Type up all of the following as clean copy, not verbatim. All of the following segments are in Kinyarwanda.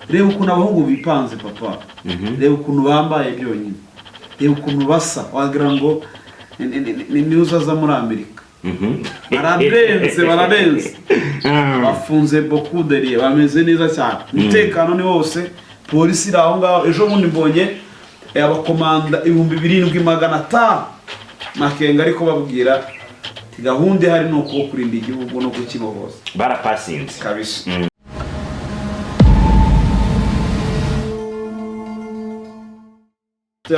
Reba ukuntu abahungu bipanze, papa. Reba ukuntu bambaye byonyine, reba ukuntu basa, wagira ngo ni uzaza muri Amerika. Bararenze, bararenze. Bafunze bokuderiye, bameze neza cyane, umutekano ni wose, polisi iri aho ngaho. Ejo bundi mbonye abakomanda 7500 Makenga, ariko babwira ati gahunda ihari ni uko kurinda igihugu no kukibohoza. Barapasinze. Kabisa.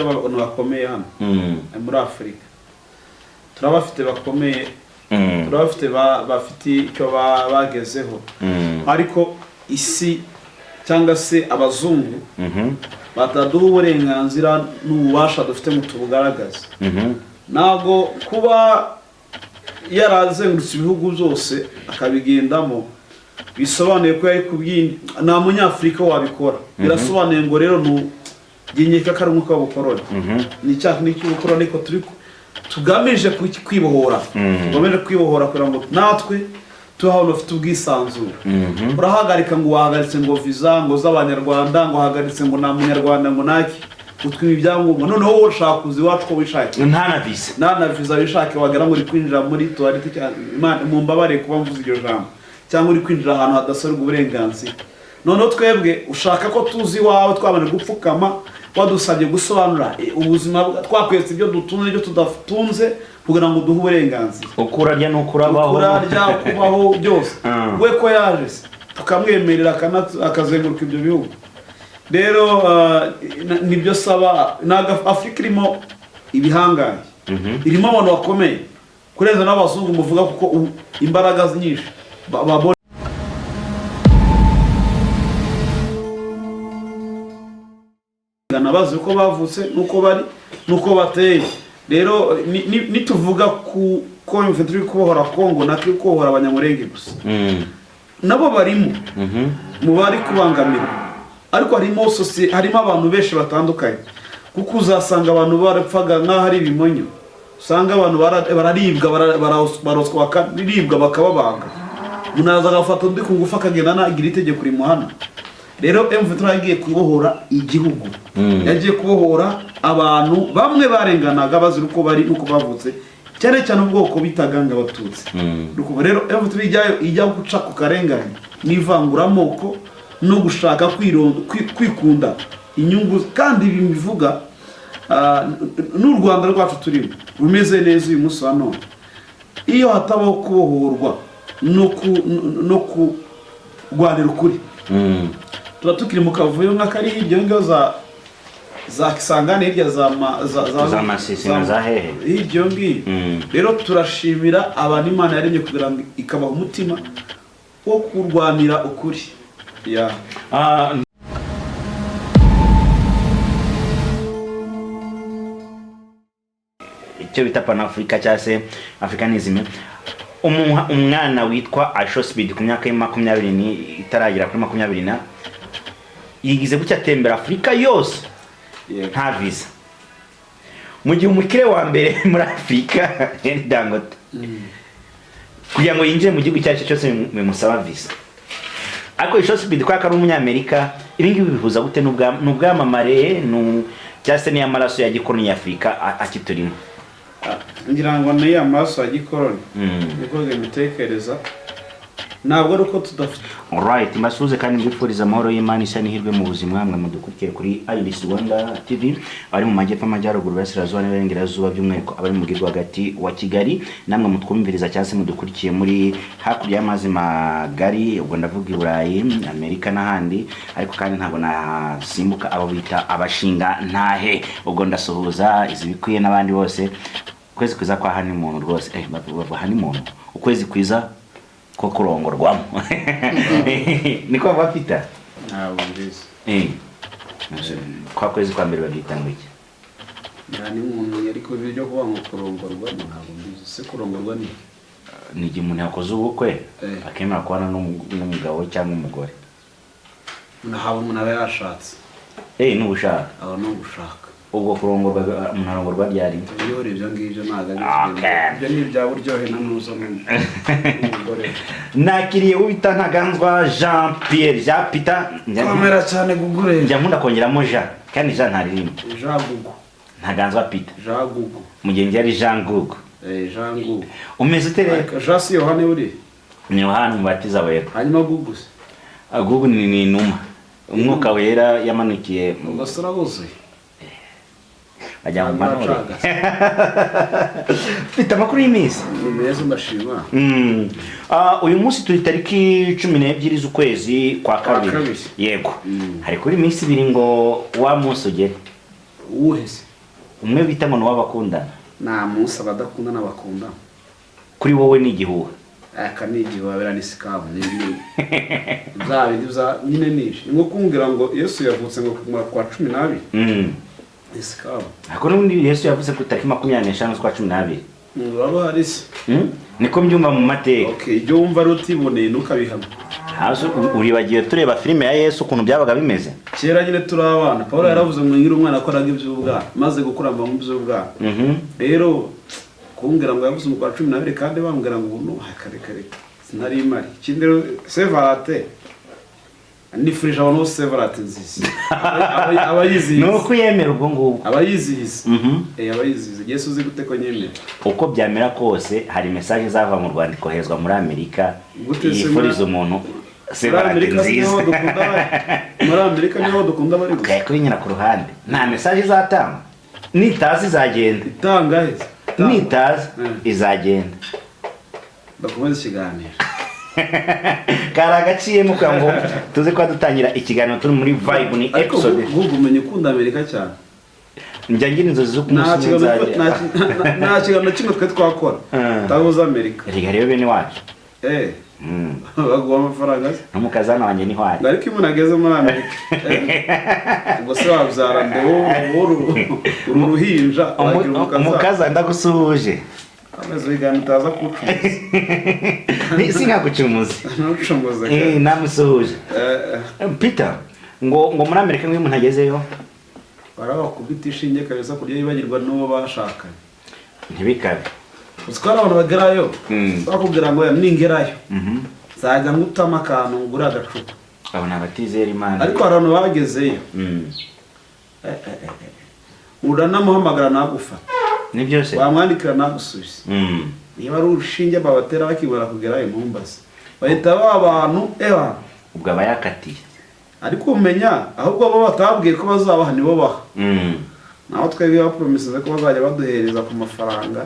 Abantu bakomeye hano muri Afurika turabafite bakomeye, turabafite bafite icyo bagezeho, ariko isi cyangwa se abazungu bataduha uburenganzira n'ububasha dufite ngo tubugaragaze. Ntabwo kuba yarazengurutse ibihugu byose akabigendamo bisobanuye ko yari kubyi nta munyafurika wabikora. Birasobanuye ngo rero ntugenyeka ko ari umwuka w'ubukoroni, ni icyaha cy'ubukoroni, ariko turi tugamije kwibohora, tugamije kwibohora kugira ngo natwe tube ahantu bafite ubwisanzure. Urahagarika ngo wahagaritse ngo viza ngo z'abanyarwanda, ngo wahagaritse ngo nta munyarwanda, ngo naki utwima ibyangombwa, noneho wowe ushaka kuza iwacu uko wishakiye. Nta na visa. Nta na viza wishake, wagira ngo uri kwinjira muri toilette cyangwa, Imana mumbabarire kuba mvuze iryo jambo, cyangwa uri kwinjira ahantu hadasorerwa uburenganzira. Noneho twebwe ushaka ko tuzi iwawe twabanje gupfukama, wadusabye gusobanura ubuzima twakwetse ibyo dutunze n'ibyo tudatunze kugira ngo uduhe uburenganzira. Uko urarya n'uko urabaho. Ukurarya, kubaho, byose. We ko yaje se tukamwemerera akazenguruka ibyo bihugu? Rero nibyo saba. Ntabwo Afurika irimo ibihangange, irimo abantu bakomeye kurenza n'abazungu muvuga, kuko imbaraga nyinshi babona bazi uko bavutse n'uko bari n'uko bateye. Rero nituvuga ku ko M23 iri kubohora Kongo, natwe kubohora Abanyamurenge gusa, nabo barimo mu bari kubangamira, ariko harimo harimo abantu benshi batandukanye, kuko uzasanga abantu barapfaga nk'aho ari ibimonyo, usanga abantu bararibwa, baroswa, bakaribwa, bakababaga, umuntu araza agafata undi ku ngufu, akagenda anagira itegeko rimuhana. Rero M23 yagiye kubohora igihugu, yagiye kubohora abantu bamwe barenganaga bazira uko bari n'uko bavutse, cyane cyane ubwoko bitaga ngo Abatutsi. Nukuva rero M23 ijyayo ijya guca ku karengane n'ivanguramoko no gushaka kwikunda inyungu. Kandi ibi bivuga n'u Rwanda rwacu turimo rumeze neza uyu munsi wa none, iyo hatabaho kubohorwa no kurwanira ukuri, tuba tukiri mu kavuyo nk'akari hirya iyo ngiyo za Kisangani, hirya Za Masisi na za hehe. Hirya iyo ngiyo. Rero turashimira abantu Imana yaremye kugira ngo ikabaha umutima wo kurwanira ukuri ya. Icyo bita Panafrica cyangwa se Africanism. Umwana witwa IShowSpeed ku myaka ye 20 ni itaragera kuri 20 na yigize gutya atembera Afurika yose nta visa, mu gihe umukire wa mbere muri Afurika Dangote, kugira ngo yinjire mu gihugu icyo ari cyo cyose bimusaba visa. Ariko IShowSpeed kubera ko ari umunyamerika, ibi ngibi bihuza gute n'ubwamamare cyangwa se n'iy'amaraso ya gikoroni ya Afurika akiturimo? Ah, ngira ngo ni amaraso ya gikoroni, niko mbitekereza, ntabwo ari uko tudafite. Alright, mbasuhuze kandi mbifuriza amahoro y'Imana isa n'ihirwe mu buzima, mwe mudukurikiye kuri Iris Rwanda TV, abari mu majyepfo, amajyaruguru, iburasirazuba n'iburengerazuba, by'umwihariko abari mu mujyi rwagati wa Kigali, namwe mutwumviriza cyangwa se mudukurikiye muri hakurya y'amazi magari, ubwo ndavuga i Burayi, Amerika n'ahandi. Ariko kandi ntabwo nasimbuka abo bita abashinga ntahe, ubwo ndasuhuza izi bikwiye n'abandi bose. Ukwezi kwiza kwa honeymoon rwose, bavuga honeymoon, ukwezi kwiza ko kurongorwamo, niko bavuga, Peter? Ntabwo mbizi. Kwa kwezi kwa mbere babyita ngo iki? Nta n'umuntu, ariko ibyo kuvuga ngo kurongorwa ntabwo mbizi. Se kurongorwa ni iki? Ni igihe umuntu yakoze ubukwe akemera kubana n'umugabo cyangwa umugore. Ntabwo umuntu aba yashatse. N'ubushaka. Aba ni ugushaka. Ubwo kurongorwa, umuntu arongorwa ryari? Iyo ibyo ngibyo ntabwo ari ibyo ni ibya buryohe na nuza n'umugore. Nakiriye ubita Ntaganzwa Jean Pierre, Jean Peter. Komera cyane, Gugure. Njya nkunda kongeramo Jean, kandi Jean ntaririmba. Jean Gugu. Ntaganzwa Peter. Jean Gugu. Mugenzi yari Jean Gugu. Eh, Jean Gugu. Umeze ute rero? Jean si Yohane uri? Ni Yohani Umubatiza wera. Hanyuma Gugu se? Gugu ni inuma Umwuka Wera yamanukiye. Ubwo se urabuzuye? Ajya mu manure. Uracagase. Mfite amakuru y'iminsi. Ni meza, ndashima. Uyu munsi turi tariki 12 z'ukwezi kwa kabiri. Kabiri. Yego. Hari kuri iminsi 2 ngo wa munsi ugere. Uwuhe se? Umwe bita ngo ni uw'abakundana. Nta munsi abadakundana bakundana. Kuri wowe ni igihuha? Aka ni igihuha, ni scam, ni ibintu bya bindi bya nyine, ni nko kumbwira ngo Yesu yavutse ngo ku kwa 12. Ni scam. Ariko n'ubundi Yesu yavuze ku tariki 25 z'ukwa 12. Waba hari se? Niko mbyumva mu mateka. Okay, ibyo wumva ari utiboneye ntukabihamye. Hasi uribagiwe tureba filime ya Yesu ukuntu byabaga bimeze. Kera nyine turi abana, Paul yaravuze ngo nkiri umwana akoraga iby'ubwana, maze gukura mva mu by'ubwana. Rero kumbwira ngo yavuze mu kwa 12 kandi bambwira ngo ubu kare kare sinari imari. Ikindi rero, Saint Valentin, nifurije abantu bose Saint Valentin nziza. Abayizihiza. Ni uko uyemera ubwo ngubwo. Abayizihiza. Eh, abayizihiza. Yesu uzi gute ko nyemera? Uko byamera kose, hari message izava mu Rwanda ikoherezwa muri Amerika Gute se? yifuriza umuntu Muri Saint Valentin Amerika si nziza. niho dukunda bari? Muri Amerika niho dukunda bari gusa? Okay, kubinyura ku ruhande nta message izatanga, nitaza izagenda. Itanga he? Nitaza izagenda. Bakomeze ikiganiro. Kari agaciyemo kugira ngo tuze kuba dutangira ikiganiro turi muri vibe, ni Ariko episode. Google, umenye ukunda Amerika cyane. Njya ngira inzozi zo Nta kumunsi umwe kiganiro nzajya. nta kiganiro kimwe twe twakora utabuze Amerika. Reka rero bene wacu. Eh, baguha amafaranga se? N'umukazana wanjye niho ari. Ariko iyo umuntu ageze muri Amerika, ubwo se wabyara ngo wowe uru ruhinja wagira umukazana? Umukaza ndagusuhuje. Amezi wigana utaza kuwucumuza. Sinkagucumuze. Ntucumuze. Eh, namusuhuje. Eh. Peter, ngo muri Amerika ngo iyo umuntu agezeyo Barabakubita ishinge kabisa kurya yibagirwa n'uwo bashakanye. Ntibikabe. Uzi ko hari abantu bagerayo bakubwira ngo ningerayo nzajya ngutama akantu ngure agacupa. Abo ni abatizera Imana. Ariko hari abantu bagezeyo, uranamuhamagara ntagufata. Ni byose. Wamwandikira ntagusubize. Niba ari urushinge babatera bakibura kugerayo, ntumbaze, bahita ba bantu ewa. Ubwo aba yakatiye. Ariko umenya ahubwo bo batabwiye ko bazabaha nibo baha. Naho twebwe bapromisize ko bazajya baduhereza ku mafaranga,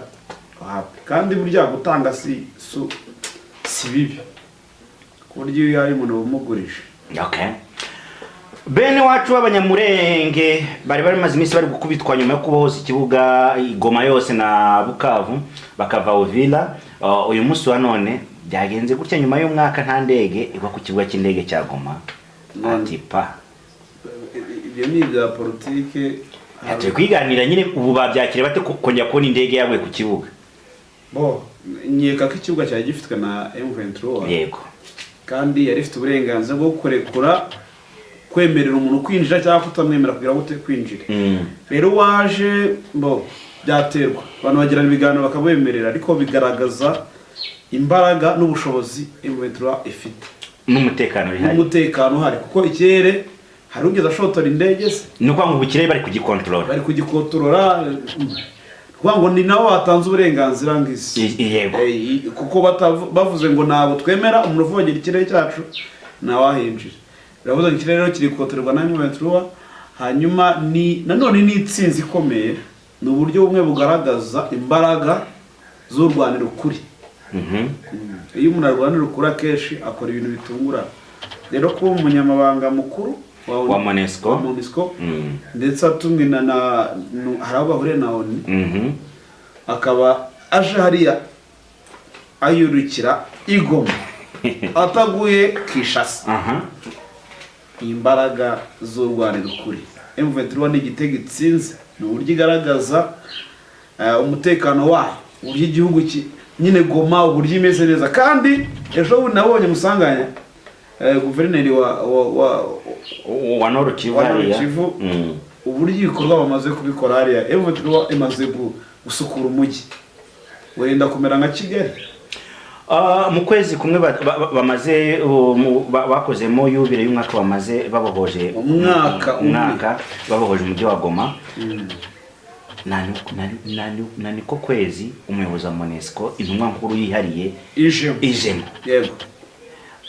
wapi. Kandi burya gutanga si bibi, ku buryo iyo uhaye umuntu bumugurije. Okay. Bene wacu b'Abanyamurenge bari bamaze iminsi bari gukubitwa nyuma yo kubohoza ikibuga i Goma yose na Bukavu bakava Uvira. Uyu munsi wa none byagenze gutya nyuma y'umwaka nta ndege igwa ku kibuga cy'indege cya Goma. None. Ati pa. Ibyo ni ibya politike. Turi kwiganira nyine, ubu babyakira bate kongera kubona indege yaguye ku kibuga? Bo nkeka ko ikibuga cyari gifitwe na M23. Yego. Kandi yari ifite uburenganzira bwo kurekura, kwemerera umuntu kwinjira cyangwa kutamwemera kugira ngo ute kwinjira. Rero waje bo byaterwa, abantu bagirana ibiganiro bakabemerera, ariko bigaragaza imbaraga n'ubushobozi M23 ifite. N'umutekano bihari. N'umutekano uhari, kuko ikirere hari ugeze ashotora indege se? Ni ukuvuga ngo ubu ikirere bari kugikontorora. Bari kugikontorora, kuvuga ngo ni nabo batanze uburenganzira ngisi. Yego. Kuko bavuze ngo ntabwo twemera umuntu uvogera ikirere cyacu, ntawahinjira. Biravuze ngo ikirere rero kiri gukontororwa na M23. Hanyuma ni nanone ni itsinzi ikomeye, ni uburyo bumwe bugaragaza imbaraga z'urwanira ukuri. Iyo umuntu arwanira ukuri akenshi akora ibintu bitungurana. Rero kuba umunyamabanga mukuru wa MONUSCO. Wa MONUSCO, ndetse atumwe na hari aho bahuriye na ONU, akaba aje hariya ayurukira i Goma ataguye Kinshasa, imbaraga z'urwanira ukuri. M23 ni igitego itsinze, ni uburyo igaragaza umutekano wayo, uburyo igihugu nyine Goma uburyo imeze neza. Kandi ejo bundi nabonye musanganya guverineri wa wa Nord Kivu wa Nord hariya. Kivu, uburyo ibikorwa bamaze kubikora hariya, M23 imaze gusukura umujyi, wenda kumera nka Kigali. Mu kwezi kumwe bamaze bakozemo yubile y'umwaka bamaze babohoje. Umwaka umwe. Umwaka babohoje umujyi wa Goma. Na niko kwezi umuyobozi wa MONUSCO, intumwa nkuru yihariye, ijemo. Ijemo. Yego.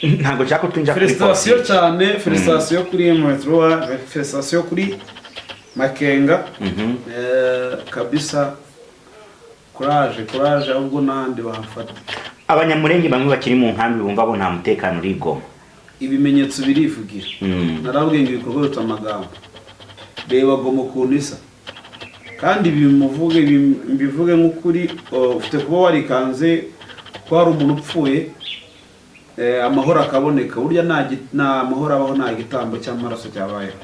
Ntabwo nshaka ko twinjira kuri Félicitations politiki. cyane, félicitations kuri M23, félicitations kuri Makenga. Kabisa, courage, courage, ahubwo n'ahandi bahafata. Abanyamurenge bamwe bakiri mu nkambi bumva ko nta mutekano uri i Goma. Ibimenyetso birivugira. Narabwiye ngo ibikorwa biruta amagambo. Reba Goma ukuntu isa. Kandi ibi muvuge, ibi mbivuge nk'ukuri, ufite kuba warikanze ko hari umuntu upfuye, amahoro akaboneka. Burya nta mahoro abaho nta gitambo cy'amaraso cyabayeho.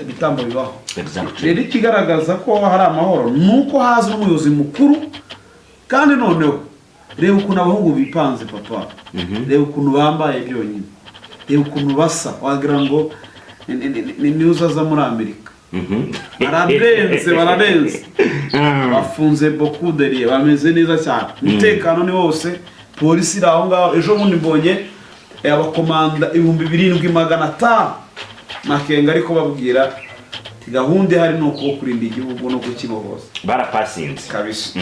Ibitambo bibaho. Rero ikigaragaza ko hari amahoro ni uko haza n'umuyobozi mukuru. Kandi noneho reba ukuntu abahungu bipanze, papa. Reba ukuntu bambaye byonyine, reba ukuntu basa, wagira ngo ni uzaza muri Amerika. Bararenze, bararenze. Bafunze bokuderiye, bameze neza cyane, umutekano ni wose, polisi iri aho ngaho. Ejo bundi mbonye abakomanda 7500 Makenga, ariko babwira ati gahunda ihari ni uko kurinda igihugu no kukibohoza. Barapasinze. Kabisa.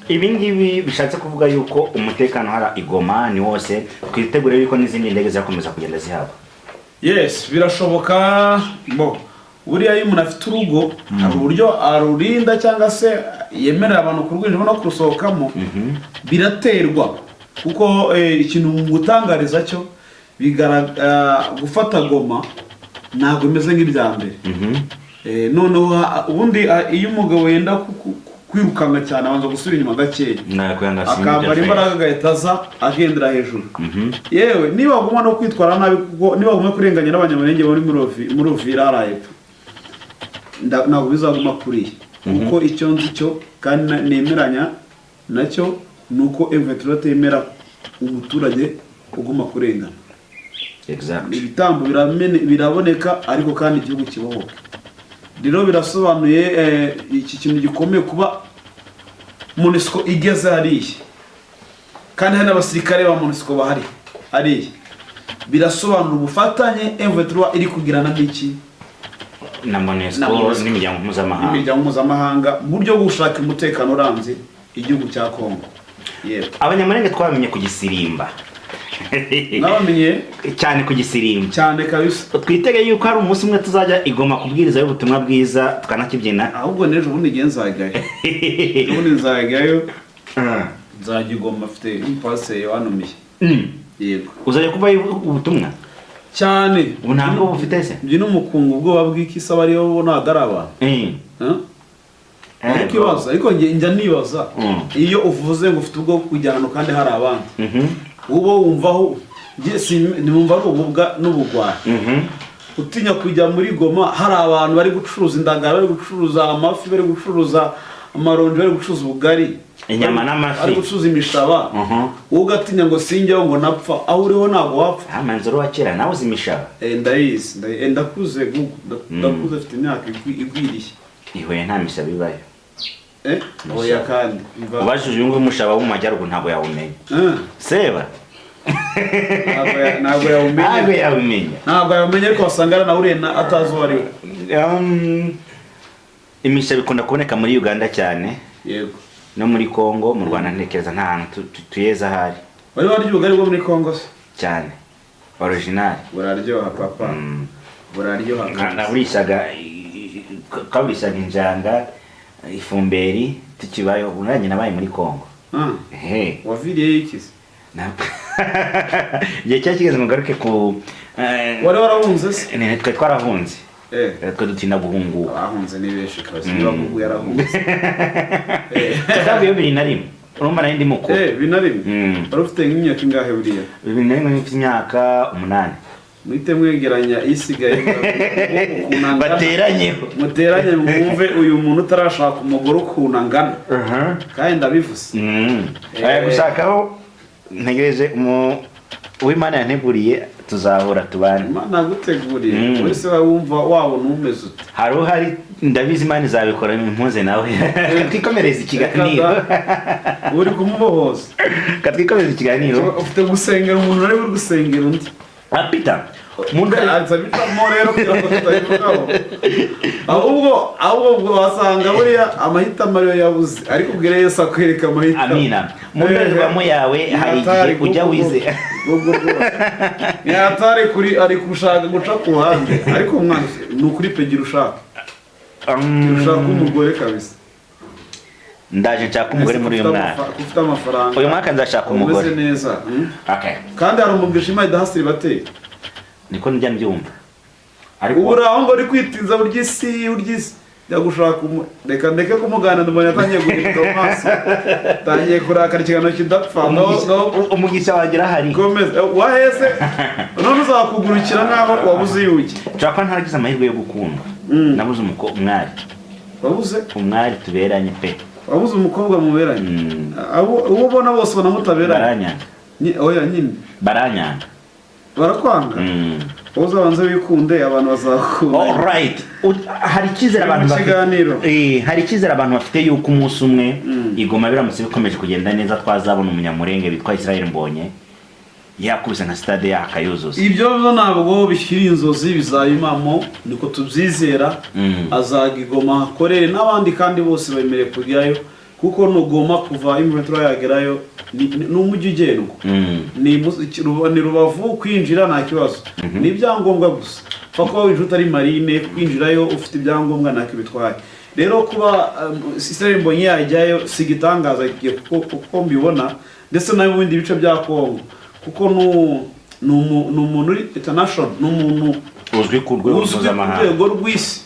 Ibi ngibi bishatse kuvuga yuko umutekano hari i Goma ni wose, twitegure yuko n'izindi ndege zizakomeza kugenda zihaba. Yes, birashoboka. Bo buriya iyo umuntu afite urugo hari uburyo arurinda cyangwa se yemerera abantu kurwinjiramo no kurusohokamo, biraterwa. Kuko ikintu ngutangariza cyo gufata Goma ntabwo bimeze nk'ibya mbere. Noneho ubundi iyo umugabo yenda kwirukanka cyane abanza gusubira inyuma gakeya, akambara imbaraga, agahita aza agendera hejuru. Yewe, niba baguma no kwitwara nabi, kuko niba baguma kurenganya n'Abanyamurenge bari muri Uvira hariya hepfo, ntabwo bizaguma kuriya. Kuko icyo nzi cyo kandi nemeranya nacyo ni uko M23 itemera umuturage uguma kurengana. Ibitambo biraboneka, ariko kandi igihugu kibohoke. Rero birasobanuye iki kintu gikomeye kuba MONUSCO igeze hariya, kandi hari n'abasirikare ba MONUSCO bahari hariya. Birasobanura ubufatanye M23 iri kugirana n'iki? Na Na MONUSCO. MONUSCO. N'imiryango mpuzamahanga. N'imiryango mpuzamahanga mu buryo bwo gushaka umutekano urambye igihugu cya Kongo. Yewe. Abanyamurenge twabamenye ku gisirimba. Nabamenye. Cyane ku gisirimba. Cyane kabisa. Twitege yuko hari umunsi umwe tuzajya i Goma kubwiriza ubutumwa bwiza tukanakibyina. Ahubwo n'ejo bundi ngiye nzajyayo, ejo bundi nzajyayo, nzajya i Goma, afite umupasiteri wanumiye. Yego. Uzajya kuvayo ubutumwa? Cyane. Ubu ntabwo bufite se? Mbyina umukungu, ubwoba bw'iki se? Ariyo bo ntabwo ari abantu. Huh? Ariko ibaza, ariko njya nibaza, iyo uvuze ngo ufite ubwo kujya ahantu kandi hari abandi, uba wumvaho njye nimumva ari ububwa n'ubugwari. Utinya kujya muri Goma hari abantu bari gucuruza indagara, bari gucuruza amafi, bari gucuruza amaronji, bari gucuruza ubugari, Inyama n'amafi. bari gucuruza imishaba, wowe ugatinya ngo sinjyaho ngo napfa. Aho uriho ntabwo wapfa. Ah, manzoro wa kera nawe uzi imishaba. Ndayizi, ndakuze gugu, ndakuze, mfite imyaka igwiriye. Ihuye nta mishaba ibayo. Oya, kandi Ubajije uyu nguyu umushaba wo mu majyaruguru ntabwo yawumenya. Seba. Ntabwo yawumenya. Ntabwo yawumenya. Ntabwo yawumenya, ariko wasanga yaranawuriye atazi uwo ari we. Imishaba ikunda kuboneka muri Uganda cyane. Yego. No muri Congo. Mu Rwanda ntekereza nta hantu tuyeza ahari. Wari warya ubugari bwo muri Congo se? Cyane, original. Buraryoha, papa. Buraryoha kabisa. Naburishaga, kaburishaga injanga, ifumberi, tukibayo. Ubu nanjye nabaye muri Congo. Ah, Ehe. waviriyeyo iki se? Igihe cyari kigeze ngo ngaruke ku Wari warahunze se? Twe twarahunze. Twe dutinda guhunguka. Abahunze ni benshi kabisa. Niba gugu yarahunze. Twavuye 2001, urumva nari ndi mukuru. 2001? Mm. Wari ufite nk'imyaka ingahe buriya? 2001 mfite imyaka 8. Muhite mwegeranya isigaye ukuntu angana. Bateranyeho. Muteranye mwumve uyu muntu utarashaka umugore ukuntu angana, kandi ndabivuze. Aya gushakaho ntegereje umu Uwimana yanteguriye tuzahura tubane. Imana yaguteguriye wese wumva wabona umeze ute? Hari uhari, ndabizi, Imana izabikora impuze nawe. Twikomereze ikiganiro. Uri kumubohoza. Katwikomereze ikiganiro. Ufite gusengera umuntu, ari uri gusengera undi. Ah, Peter, mu Aza bicamo rero kugira ngo tutabivugaho. Ahubwo ubwo wasanga buriya amahitamo ariyo yabuze, ariko ubwire Yesu akwereka amahitamo. Amina. Mu ndorerwamo yawe hari igihe ujya wize Yatari kuri ari gushaka guca ku ruhande, ariko umwana ni ukuri pe, gira ushaka ushaka umugore kabisa. Ndaje nshaka umugore muri uyu mwaka. Ufite amafaranga. Uyu mwaka nzashaka umugore. Umeze neza. Okay. Kandi hari umugisha Imana idahasira ibateye. Niko njya mbyumva, ariko Ubu uri aho ngo uri kwitinza burya isi, burya isi jya gushaka reka ndeke kumugana, ndabona yatangiye guhinduka mu maso, tangiye kurakara, ikiganiro kidapfa. Umugisha wanjye urahari. Komeza waheze none uzakugurukira nkaho wabuze iyo ujya. Nshobora kuba ntaragize amahirwe yo gukundwa. Nabuze umwari. Wabuze? Umwari tuberanye pe. Wabuze umukobwa muberanye? Abo uwo ubona bose ubona mutaberanye? Baranyanga. Oya nyine. Baranyanga. Barakwanga. Wowe uzabanze wikunde, abantu bazakunda. Alright. Hari icyizere abantu Mu bafite kiganiro. Hari icyizere abantu bafite yuko umunsi umwe igoma biramutse bikomeje kugenda neza twazabona umunyamurenge witwa Israel Mbonye yakubise nka stade yaha akayuzuza. Ibyo byo ntabwo bishyira inzozi, bizaba impamo, niko tubyizera. Azaga igoma akorere n'abandi, kandi bose bemerewe kujyayo, kuko nugoma kuva imvura yagerayo ni umujyi ugendwa. Ni Rubavu, kwinjira nta kibazo, ni ibyangombwa gusa. Pfa kuba winjira utari marine, kwinjirayo ufite ibyangombwa ntacyo bitwaye. Rero kuba Israel Mbonyi yajyayo si igitangaza kuko mbibona, ndetse no mu bindi bice bya Congo, kuko ni umuntu uri international, ni umuntu uzwi ku rwego uzwi ku mpuzamahanga. rwego rw'isi.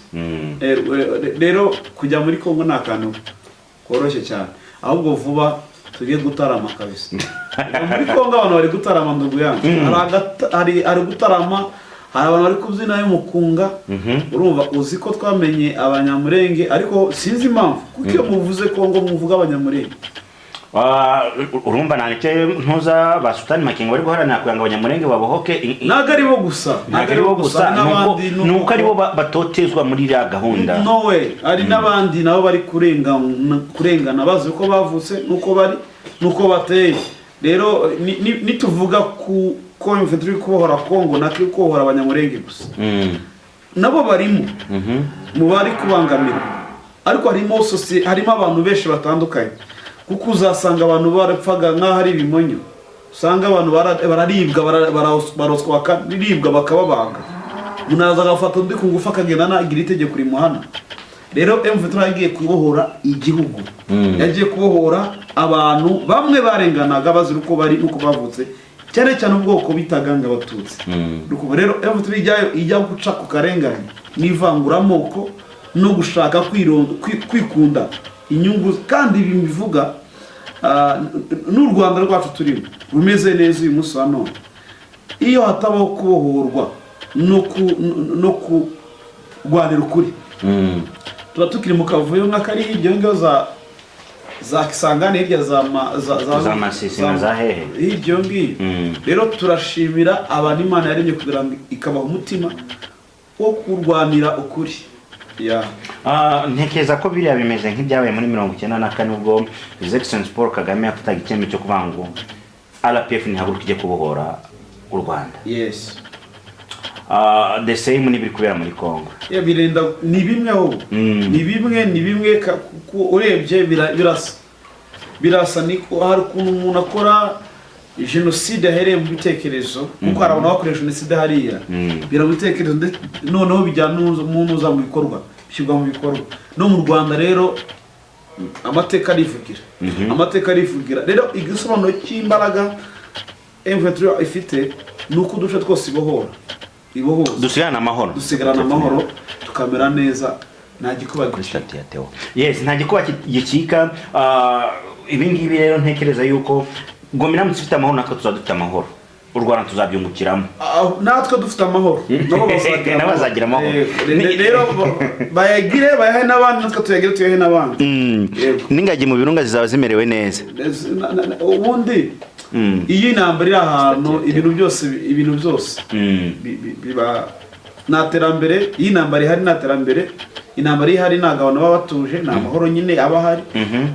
Rero kujya muri Congo ni akantu koroshye cyane, ahubwo vuba tugiye gutarama kabisa. Muri Congo abantu bari gutarama, ndugu yangu. Hari gutarama, hari abantu bari kubyina y'umukunga. Urumva, uzi ko twamenye abanyamurenge, ariko sinzi impamvu, kuko iyo muvuze Congo muvuga abanyamurenge. Ah, urumva nta nicyo ntuza ba Sultani Makenga bari guharanira kugira ngo abanyamurenge babohoke Ntabwo ari bo gusa. Ntabwo ari bo gusa, hari n'abandi. Nuko ari bo batotezwa muri iriya gahunda. No way, hari n'abandi nabo bari kurengana bazi uko bavutse nuko bari nuko bateye. Rero nituvuga ku ko M23 iri kubohora Congo, natwe kubohora abanyamurenge gusa, nabo barimo mu bari kubangamira, ariko harimo abantu benshi batandukanye, kuko uzasanga abantu barapfaga nk'aho ari ibimonyo, usanga abantu bararibwa, baroswa, bakaribwa, bakababaga, umuntu araza agafata undi ku ngufu, akagenda anagira itegeko rimuhana. Rero M23 yagiye kubohora igihugu, yagiye kubohora abantu bamwe barenganaga bazira uko bari n'uko bavutse, cyane cyane ubwoko bitaga ngo abatutsi. Nuko rero M23 ijyayo ijya guca ku karengane n'ivanguramoko no gushaka kwikunda inyungu. Kandi ibi bivuga n'u Rwanda rwacu turimo rumeze neza uyu munsi wa none, iyo hatabaho kubohorwa no kurwanira ukuri, tuba tukiri mu kavuyo nk'akari hirya ngiyo za Kisangani, hirya za Za Masisi na za hehe. Hirya iyo ngiyo. Rero turashimira abantu Imana yaremye kugira ngo ikabaha umutima wo kurwanira ukuri ya. Ah, ntekereza ko biriya bimeze nk'ibyabaye muri 94, ubwo His Excellency Paul Kagame yafataga icyemezo cyo kuvuga ngo RPF ntihaguruka ijye kubohora u Rwanda. Ah, the same n'ibiri kubera muri Congo. Ya, birenda, ni bimwe ahubwo. Ni bimwe kuko urebye birasa. Niko hari ukuntu umuntu akora jenoside ahereye mu bitekerezo, kuko hari abantu bakoresha jenoside hariya bira mu bitekerezo, noneho bijyana n'uza mu bikorwa, bishyirwa mu bikorwa. No mu Rwanda rero amateka arivugira. Amateka arivugira. Rero igisobanuro cy'imbaraga M23 ifite ni uko uduce twose ibohora, ibohoza. Dusigarana amahoro. Dusigarana amahoro, tukamera neza, nta gikuba Kuri gicika. stati ya Theo, yes, nta gikuba gicika. Ah, ibi ngibi rero ntekereza yuko Goma iramutse ifite amahoro, natwe tuzaba dufite amahoro, u Rwanda tuzabyungukiramo. Ah, natwe dufite amahoro, nabo bazagira. Nabo bazagira amahoro. Rero bayagire, bayahe n'abandi, natwe tuyagire, tuyahe n'abandi. Yego. N'ingagi mu birunga zizaba zimerewe neza. Ubundi Iyo intambara iri ahantu, Stability. ibintu byose biba nta terambere. Iyo intambara ihari, nta terambere. Intambara iyo ihari, ntabwo abantu baba batuje, nta mahoro nyine aba ahari,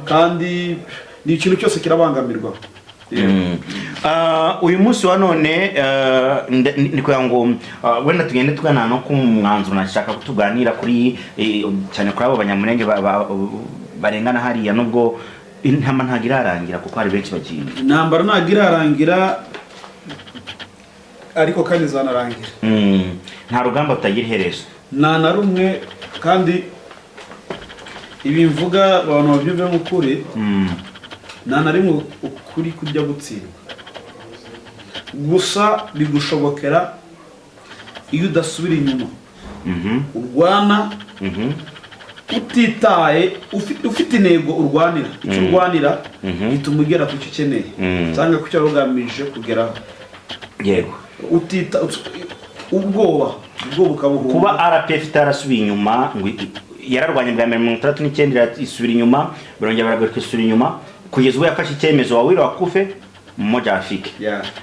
kandi ni ikintu cyose kirabangamirwa. Ah, uyu munsi wa none ndi kugira ngo wenda tugende tugana no ku mwanzuro. Nashaka ko tuganira kuri cyane kuri abo Banyamurenge barengana hariya, nubwo intama ntabwo irarangira kuko hari benshi bagiye. Intambara ntabwo irarangira, ariko kandi izanarangira. Nta rugamba rutagira iherezo. Nta na rumwe. Kandi ibi mvuga abantu babyumve nk'ukuri. Nta na rimwe ukuri kujya gutsindwa. Gusa bigushobokera iyo udasubira inyuma, urwana utitaye, ufite intego urwanira. Icyo urwanira gituma ugera ku cyo ukeneye cyangwa ku cyo wari ugamije kugeraho. Utita ubwoba ukabuhunga. Kuba RPF itarasubiye inyuma ngo yararwanye bwa mbere 69, isubira inyuma, barongera baragaruka, isubira inyuma, kugeza ubwo yafashe icyemezo: wawili wakufe, mmoja afike.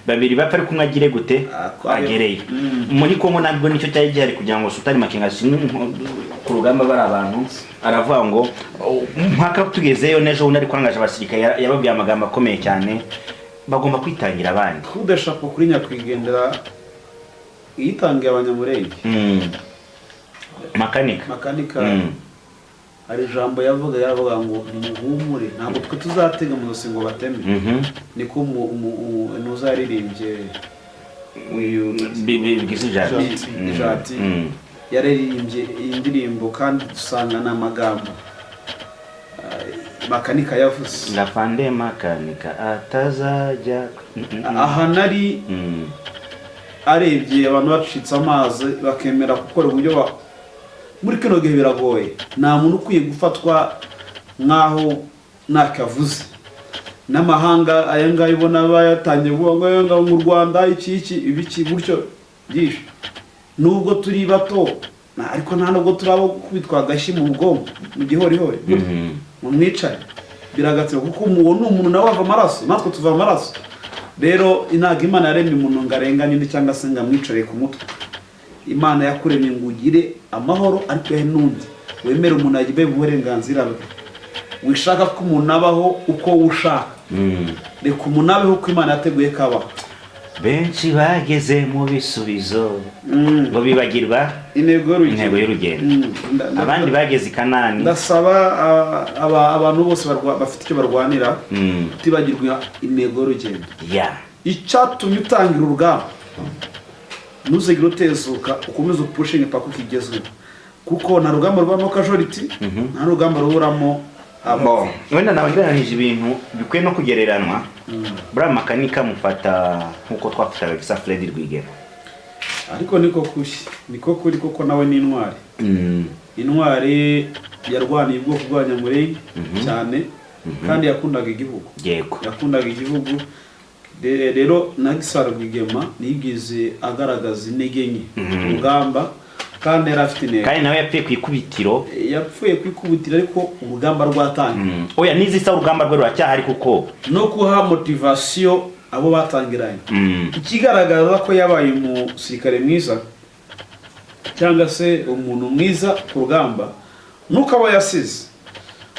Babiri bapfa ariko umwe agire gute? Agereyo. Agereyo. Muri Kongo nabwo nicyo cyari gihari kugira ngo Sultani Makenga ku rugamba bari abantu, aravuga ngo: "Oh, mpaka tugezeyo." N'ejo bundi ari kwangaje abasirikare, yababwiye amagambo akomeye cyane, bagomba kwitangira abandi. Kudeshapo kuri nyakwigendera yitangiye Abanyamurenge. Makanika. Makanika. Hari ijambo yavuga, yaravuga ngo: "Nimuhumure, ntabwo twe tuzatega mu zosi ngo bateme." Niko nuza yaririmbye uyu Bigize ijati. Ijati. Yararirimbye iyi ndirimbo, kandi dusanga ni amagambo Makanika yavuze. Ngafande Makanika atazajya Aha nari arebye abantu bacitse amazi, bakemera gukora uburyo muri kino gihe biragoye. Nta muntu ukwiye gufatwa nk'aho ntacyo avuze. N'amahanga aya ngaya ubona bayatangiye kuvuga ngo aya ngaya mu Rwanda iki iki ibiki gutyo byinshi. Nubwo turi bato, ariko nta nubwo turi abo gukubitwa agashyi mu bwonko mu gihorihori mu mwicare, biragatsindwa, kuko uwo ni umuntu, nawe ava amaraso, natwe tuva amaraso. Rero ntabwo Imana yaremye umuntu ngo arenganye undi cyangwa se ngo amwicare ku mutwe. Imana yakuremye ngo ugire amahoro, ariko yahe n'undi. Wemere umuntu agibe mu burenganzira bwe. Wishaka ko umuntu abaho uko ushaka, reka umuntu abeho uko Imana yateguye ko abaho. Benshi bageze mu bisubizo ngo bibagirwa intego y'urugendo. Intego y'urugendo. Abandi bageze i Kanani. Ndasaba abantu bose bafite icyo barwanira kutibagirwa intego y'urugendo. Icyatumye utangira urugamba, ntuzigere utezuka, ukomeze upushinge paka ukigezweho, kuko nta rugamba rubamo casualty, nta rugamba ruburamo Bo, wenda nawe ngereranije ibintu bikwiye no kugereranwa. Buriya Makanika mufata nk'uko twafataga Gisa Fred Rwigema. Ariko niko kuri, niko kuri, kuko nawe ni intwari. Intwari yarwaniye ubwoko bw'Abanyamurenge cyane, kandi yakundaga igihugu. Yakundaga igihugu. Rero na Gisa Rwigema ntiyigeze agaragaza intege nke ku rugamba, kandi yari afite intego. Kandi nawe yapfuye ku ikubitiro. Yapfuye ku ikubitiro, ariko urugamba rwatangiye. Oya, n'izisa urugamba rwe ruracyahari kuko No guha motivation abo batangiranye. Ikigaragaza ko yabaye umusirikare mwiza cyangwa se umuntu mwiza ku rugamba, nuko abo yasize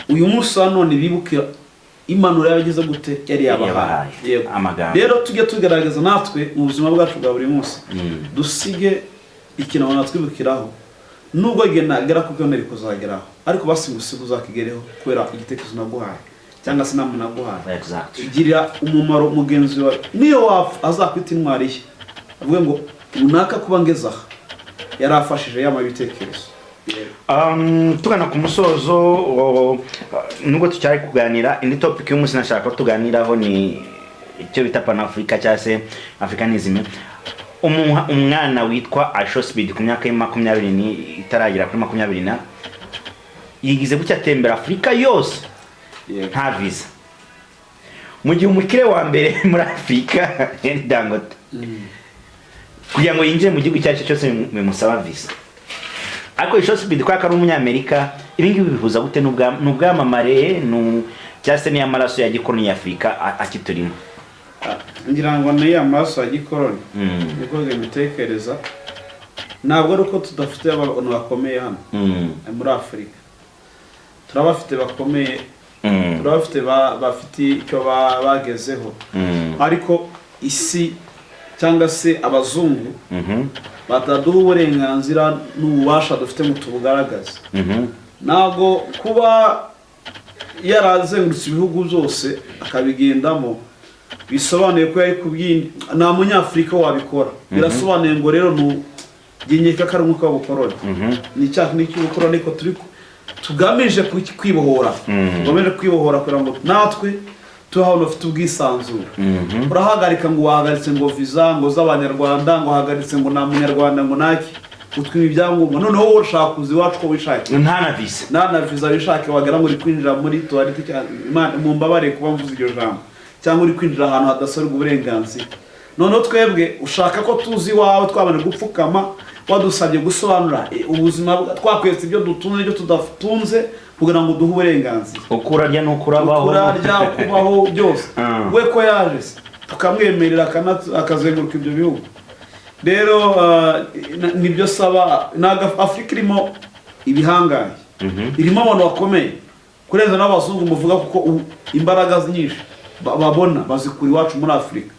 uyu munsi wa none bibuke impanuro yabagize gute, yari yabahaye. Yabahaye. Yego. Amagambo. Rero tujye tugerageza natwe mu buzima bwacu bwa buri munsi, dusige ikintu abantu batwibukiraho. Nubwo igihe nagera kuko nari kuzageraho, ariko basi ngo usige uzakigereho kubera igitekerezo naguhaye cyangwa se inama naguhaye. Girira umumaro mugenzi wawe, niyo wapfa azakwita intwari ye, avuge ngo: "Runaka kuba ngeze aha yarafashije, yama ibitekerezo." Tugana ku musozo, nubwo tucyari kuganira indi topic y'umunsi nashaka ko tuganiraho, ni icyo bita Panafrica cyangwa se Africanism. Umwana witwa IShowSpeed, ku myaka ye 20 itaragera kuri 20 na, yigize gutya atembera Afurika yose nta visa, mu gihe umukire wa mbere muri Afurika Henry Dangote, kugira ngo yinjire mu gihugu icyo ari cyo cyose bimusaba visa. Ariko IShowSpeed, kubera ko ari umunyamerika, ibi ngibi bihuza gute n'ubwamamare cyangwa se n'iy'amaraso ya gikoloni ya Afurika akiturimo? Ngira ngo ni amaraso ya gikoroni, niko mbitekereza. Ntabwo ari uko tudafite abantu bakomeye hano muri Afurika. Turabafite bakomeye, turabafite bafite icyo bagezeho, ariko isi cyangwa se abazungu bataduha uburenganzira n'ububasha dufite ngo tubugaragaze. Ntabwo kuba yarazengurutse ibihugu byose akabigendamo bisobanuye ko yari kubwindi, nta Munyafurika wabikora. Birasobanuye ngo rero nugenyeka ko ari umwuka w'ubukoroni, ni icyaha n'icy'ubukoroni, ariko turi tugamije kwibohora, tugamije kwibohora kugira ngo natwe tube ahantu bafite ubwisanzure. Urahagarika ngo wahagaritse ngo viza ngo z'Abanyarwanda, ngo wahagaritse ngo nta Munyarwanda, ngo naki, utwima ibyangombwa, noneho wowe ushaka kuza iwacu uko wishakiye. Nta na visa. Nta na viza wishake, wagira ngo uri kwinjira muri toilette cyangwa, Imana mumbabare kuba mvuze iryo jambo, cyangwa uri kwinjira ahantu hadasorerwa uburenganzira. Noneho twebwe ushaka ko tuzi iwawe twabanje gupfukama, wadusabye gusobanura ubuzima twakwetse ibyo dutunze n'ibyo tudatunze kugira ngo uduhe uburenganzira. Uko urarya n'uko urabaho. Kurarya, kubaho, byose. We ko yaje se tukamwemerera akazenguruka ibyo bihugu? Rero nibyo saba. Ntabwo Afurika irimo ibihangange, irimo abantu bakomeye kurenza n'abazungu muvuga, kuko imbaraga nyinshi babona bazikura iwacu muri Afurika.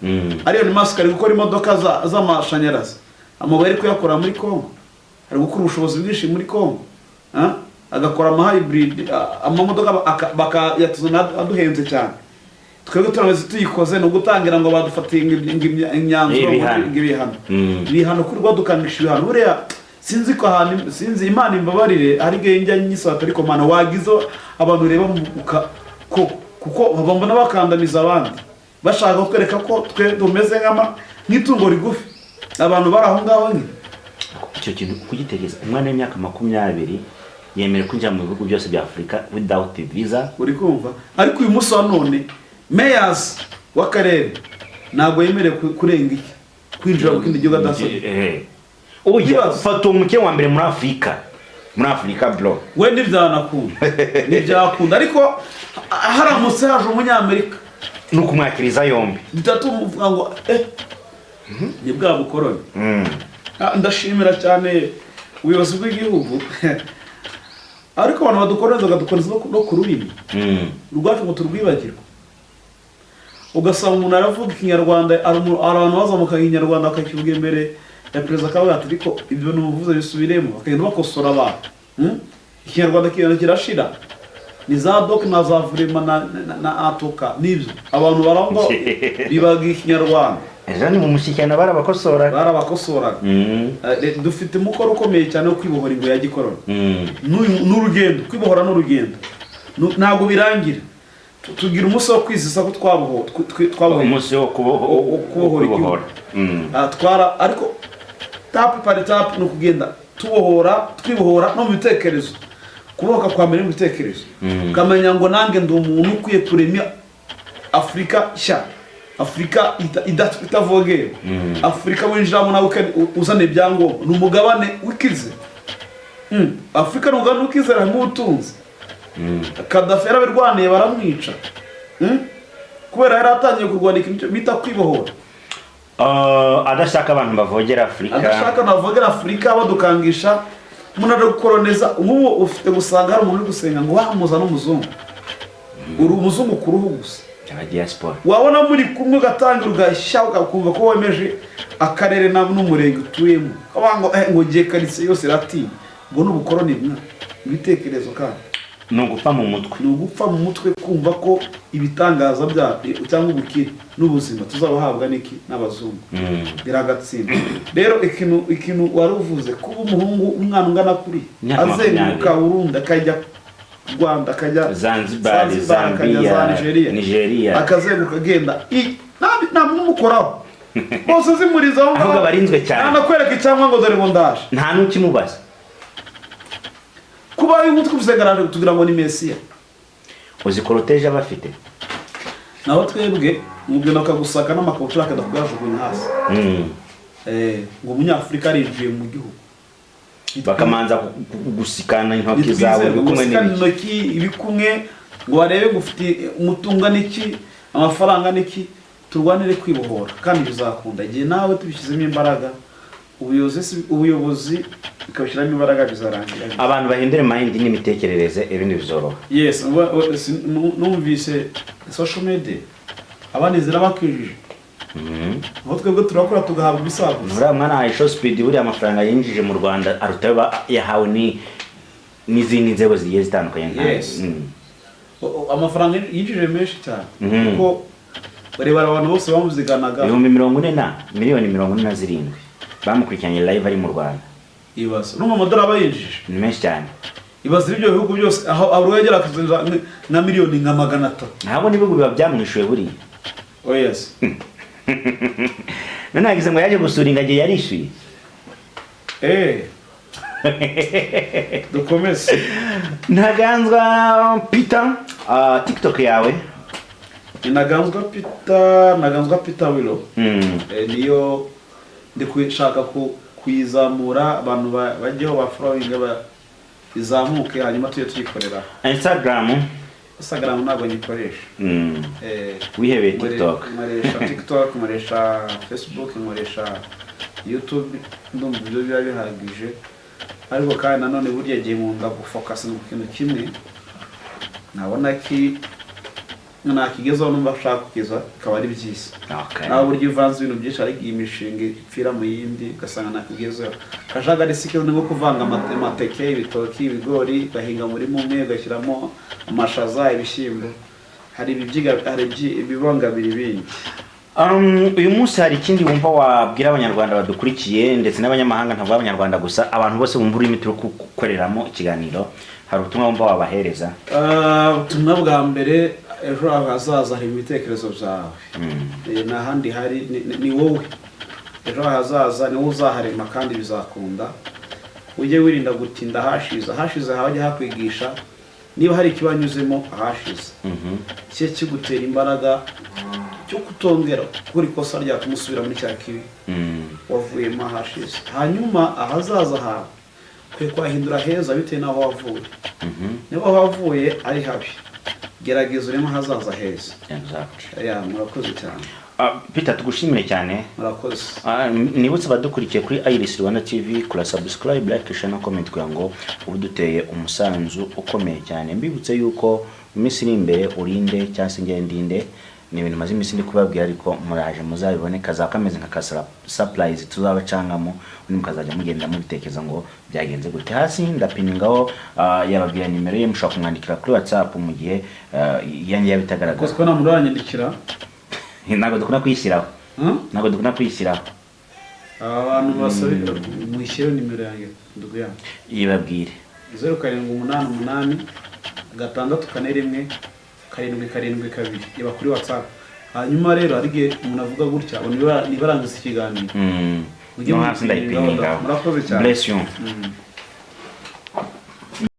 Ariyo ni Musk ari gukora imodoka z'amashanyarazi, amabuye ari kuyakora muri Congo, ari gukora ubushobozi bwinshi muri Congo. Ah? Agakora ama hybrid amamodoka bakayatuzana aduhenze cyane. Twebwe turameze tuyikoze ni ugutangira ngo badufatiye imyanzuro. Ibihano. Ngo ibihano, ibihano kuri rwadukanisha ibihano. Buriya sinzi ko ahantu, sinzi, Imana imbabarire, hari igihe njya nyisata, ariko Mana wagize abantu ureba ko kuko bambona bakandamiza abandi, bashaka kutwereka ko twe tumeze nk'itungo rigufi, abantu bari aho ngaho nyine. Icyo kintu kugitekereza, umwana w'imyaka 20 yemerewe kwinjira mu bihugu byose bya Afurika without visa. Uri kumva? Ariko uyu munsi wa none mayors w'akarere ntabwo yemerewe kurenga iki, kwinjira mu kindi gihugu adasabye. Oya. Ibibazo. Fata umukire wa mbere muri Afurika, muri Afurika bro. We ntibyanakunda, ntibyakunda, ariko haramutse haje Umunyamerika ni ukumwakiriza yombi. Duhita tumuvuga ngo ni bwa bukoroni. Ndashimira cyane ubuyobozi bw'igihugu, ariko abantu badukoroniza bakadukoroniza no ku rurimi rwacu ngo turwibagirwe. Ugasanga umuntu aravuga Ikinyarwanda, hari abantu bazamuka Ikinyarwanda bakakivuga imbere ya perezida, akavuga ati: "Ariko ibyo numuvuze bisubiremo." Bakagenda bakosora abantu. Ikinyarwanda kigenda kirashira, ni za donc na za vraiment na atoka, nibyo abantu barangwa bibaga Ikinyarwanda. Ejo ni mu mushyikirano barabakosora. Barabakosoraga. Dufite umukoro ukomeye cyane wo kwibohora ingoyi ya gikoroni. N'urugendo, kwibohora n'urugendo. Ntabwo birangira. Tugira umunsi wo kwizihiza ko twabohoye. Umunsi wo Wo kubohora igihugu. Twara, ariko étape par étape ni ukugenda tubohora, twibohora no mu bitekerezo. Kubohoka kwa mbere mu bitekerezo, ukamenya ngo nanjye ndi umuntu ukwiye kuremya Afurika nshya, Afurika itavogerwa, Afurika winjiramo nawe uzana ibyangombwa. Ni umugabane wikize. Afurika ni umugabane ukize, harimo ubutunzi. Kadafi yarabirwaniye baramwica. Kubera yari atangiye kurwana ikintu bita kwibohora. Adashaka abantu bavogera Afurika. Adashaka navogera Afurika, badukangisha umuntu ari gukoroneza. Nk'ubu ufite gusanga hari umuntu uri gusenga ngo wamuza n'umuzungu, uri umuzungu ku ruhu gusa. Aba diaspora. Wabona muri kumwe ugatangira ugashya, ugakumva ko wemeje akarere n'umurenge utuyemo, ukavuga ngo ngo ngiye karitsiye yose iratinya, ngo ni ubukoroni mwa ibitekerezo kandi. Ni ugupfa mu mutwe. Ni ugupfa mu mutwe, kumva ko ibitangaza byacu cyangwa ubukire n'ubuzima tuzabahabwa n'iki? N'abazungu. Biragatsinda. Rero ikintu wari uvuze, kuba umuhungu, umwana ungana kuri Imyaka azenguruka 20. Burundi, akajya Rwanda, akajya Zanzibar, Zanzibar, akajya za Zambia, Nigeria, Nigeria. akazenguruka agenda nta n'umukoraho, bose zimuriza aho ngaho. Ahubwo abarinzwe cyane. Ntanakwereka icyangombwa ngo dore ngo ndaje. Nta n'ukimubaza. Kuba uyu mutwe uvuze tugira ngo ni Mesiya. Uzi koroteje aba afite. Naho twebwe mubyo bakagusaka n'amakabutura akajya kuyajugunya hasi. Ngo Umunyafurika arinjiye mu gihugu. Bakamanza gusikana intoki zawe, Nitwizerwe ibikumwe gusikana n'ibiki. intoki, ibikumwe, ngo barebe ngo ufite umutungo n'iki, amafaranga n'iki. Turwanire kwibohora kandi bizakunda igihe nawe tubishyizemo imbaraga, ubuyobozi bikabishyiramo imbaraga, bizarangira. Abantu bahindure mind n'imitekerereze, ibindi bizoroha. Yes, numvise social media abandi zirabakijije, aho twebwe turakora tugahabwa ibisaguza. Uriya mwana IShowSpeed, buriya amafaranga yinjije mu Rwanda aruta ayo yahawe ni n'izindi nzego zigiye zitandukanye nka Yes. Amafaranga yinjije menshi cyane, kuko bareba abantu bose bamuziganaga. 40,000 na 47 miliyoni bamukurikiranye live ari mu Rwanda. Ibaza, urumva amadolari aba yinjije? Ni menshi cyane. Ibaza ibyo bihugu byose aho aho yagera akazinjiza nka miliyoni nka 300. Ntabwo n'ibihugu biba byamwishuye buriya. Oh yes. None yagize ngo yaje gusura ingagi, yarishyuye. Dukomeze. Ntaganzwa Peter, TikTok yawe? Ni Ntaganzwa Peter, Ntaganzwa Peter Wilo. Niyo ndi gushaka kuyizamura, abantu bajyeho ba following izamuke, hanyuma tujye tuyikorera. Instagram? Instagram ntabwo nyikoresha. Wihebeye TikTok. Nkoresha TikTok, nkoresha Facebook, nkoresha YouTube, ndumva ibyo biba bihagije. Ariko kandi nanone burya gihe nkunda gufocusinga ku kintu kimwe, nabona ki nakigezaho numva nshaka kugeza, bikaba ari byiza. Nawe burya uvanze ibintu byinshi, ariko iyi mishinga ipfira mu yindi, ugasanga nakigezeho kajagari. Si ni nko kuvanga amateke, ibitoki, ibigori, ugahinga umurima umwe ugashyiramo amashaza, ibishyimbo, hari ibibyiga, hari ibibangamira ibindi. Uyu munsi hari ikindi wumva wabwira Abanyarwanda badukurikiye ndetse n'abanyamahanga, ntabwo Abanyarwanda gusa, abantu bose bumva ururimi turi gukoreramo ikiganiro, hari ubutumwa wumva wabahereza? Ah, ubutumwa bwa mbere: ejo hawe hazaza hari ibitekerezo byawe. Nta handi hari, ni wowe. Ejo hazaza ni wowe uzaharema kandi bizakunda. Ujye wirinda gutinda ahashize. Ahashize hajya hakwigisha niba hari ikibanyuzemo ahashize, kijye kigutera imbaraga cyo kutongera gukora ikosa ryatuma usubira muri cya kibi wavuyemo ahashize. Hanyuma ahazaza hawe ukwiye kuhahindura heza bitewe n'aho wavuye. Niba aho wavuye ari habi, gerageza ureme ahazaza heza. Exactly. Ya, murakoze cyane. Peter, tugushimire cyane. Murakoze. Nibutse abadukurikiye kuri Iris Rwanda TV kura subscribe, like, share na comment kugira ngo ube uduteye umusanzu ukomeye cyane. Mbibutse yuko mu minsi iri imbere, urinde cyangwa se ngende ndinde, ni ibintu maze iminsi ndi kubabwira, ariko muraje muzabibone, kazaba kameze nka ka surprise tuzabacangamo, ubundi mukazajya mugenda mubitekereza ngo byagenze gute. Hasi ndapiningaho, yababwira nimero ye, mushobora kumwandikira kuri WhatsApp mu gihe iyanjye yaba itagaragara. Koze ko nta muntu uranyandikira. Ntabwo dukunda kuyishyiraho. Hmm? Ntabwo dukunda kuyishyiraho. Aba bantu basabe mwishyire nimero yanjye ndugu yanjye. Yibabwire. 0788 641 772, iba kuri WhatsApp. Hanyuma rero hari igihe umuntu avuga gutya ngo niba arangiza ikiganiro. Mujye No hasi muyipiningaho. Ndayipiningaho. Murakoze cyane. Bless you.